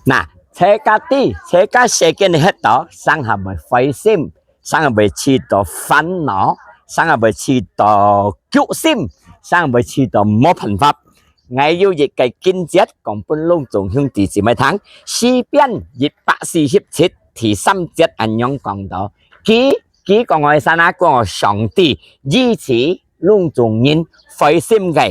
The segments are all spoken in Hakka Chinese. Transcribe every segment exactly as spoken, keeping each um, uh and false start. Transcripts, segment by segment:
那，自家知，自家世間歇到，成下會灰心，成下會試到煩惱，成下會試到焗心，成下會試到無辦法。𠊎有一個經節講分攏總兄弟姊妹聽，詩篇一百四十七第三節恁樣講到：佢，佢講个係麼个？講上帝醫治 攏總人灰心个，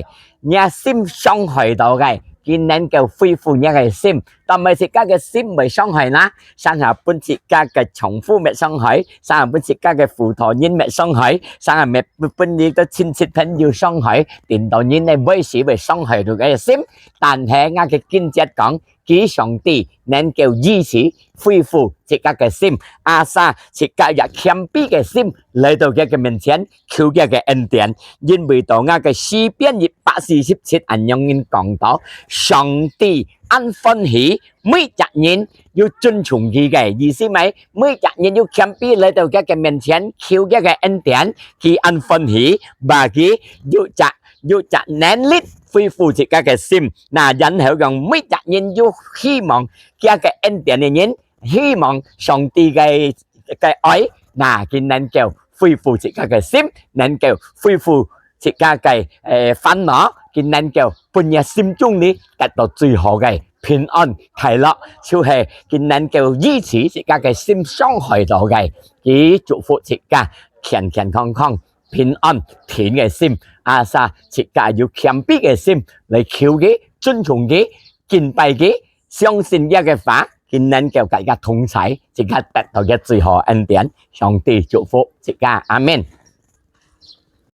若心傷害到个，佢能夠恢復若个心。但係自家个心會傷害哪？成下分自家个丈夫乜傷害，成下分自家个屋頭人乜傷害，成下乜分你个親戚朋友傷害，顛倒人呢會死會傷害到个心。但係𠊎个經節講，佢上帝能夠醫治恢復自家个心。Asal自家有謙卑个心來到佢个面前，求佢个恩典。因為到𠊎个詩篇一百四十七恁樣講到，上帝恁歡喜，每隻人有尊重佢个，意思係每隻人有謙卑來到佢个面前，求佢个恩典，佢恁歡喜，bagi佢有隻，有隻能力恢復自家个心。那，然後講每隻人有希望佢个恩典个人， 希望上帝个，个愛，那，佢能夠恢復自家个心，能夠恢復自家个，呃，煩惱，佢能夠分若心中裡得到最好个平安、快樂，就係佢能夠醫治自家个心傷害到个。佢祝福自家健健康康、平安、定个心，asal自家有謙卑个心來求佢、尊重佢、敬拜佢， 相信佢个話，佢能夠佮佢同在，自家得到佢最好恩典。上帝祝福自家，阿們。